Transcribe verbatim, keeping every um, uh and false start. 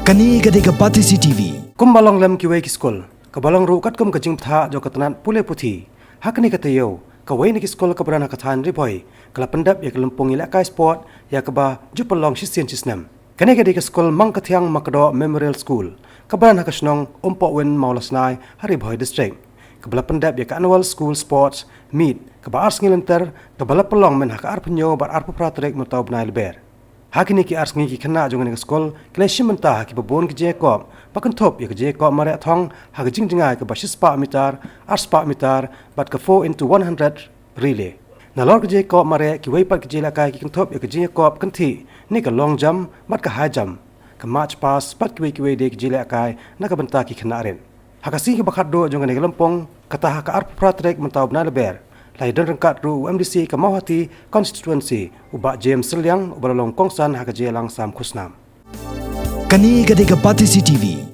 Kane ka dei ka Batesi T V. Kumba long lem kiwei ki skul, kaba long ruh katkum ka jingbthah jong ka tnat pule puthi, ha kane ka taïew kawei na ki skul kaba don ha ka thaiñ Ri Bhoi ka la pyndep ïa ka lympung ïalehkai sport ïa kaba ju pynlong shisien shisnem. Kane ka dei ka skul Mangkathiang Makdoh Memorial School kaba don ha ka shnong Umpohwin Mawlasnai ha Ri Bhoi District, kaba la pyndep ïa ka Annual School Sports Meet kaba ar sngi lynter, kaba la pynlong myn ha ka arphew hynñiew bad arphew phra tarik mynta u bnai Lber. Ha kine ki ar sngi ki khynnah jong kane ka skul ki la shim bynta ha kiba bun ki jingïakop, ba kynthup ïa ka jingïakop mareh thong ha ka jingjngai kaba shispah mitar, arspah mitar bad ka four into one hundred relay. Nalor ka jingïakop mareh, kiwei pat ki jingïalehkai ki kynthup ïa ka jingïakop kynthih ne ka long jump bad ka high jump, ka march past bad kiwei kiwei de ki jingïalehkai na ka bynta ki khynnah rit. Ha ka sngi kaba khatduh jong kane ka lympung, kata ha ka arphew phra tarik mynta u bnai Lber, la ïadon ryngkat ruh u M D C ka Mawhati Constituency, u Bah James Sylliang, uba la long kongsan ha ka jingïalang sam khusnam. Kane ka dei ka Batesi T V.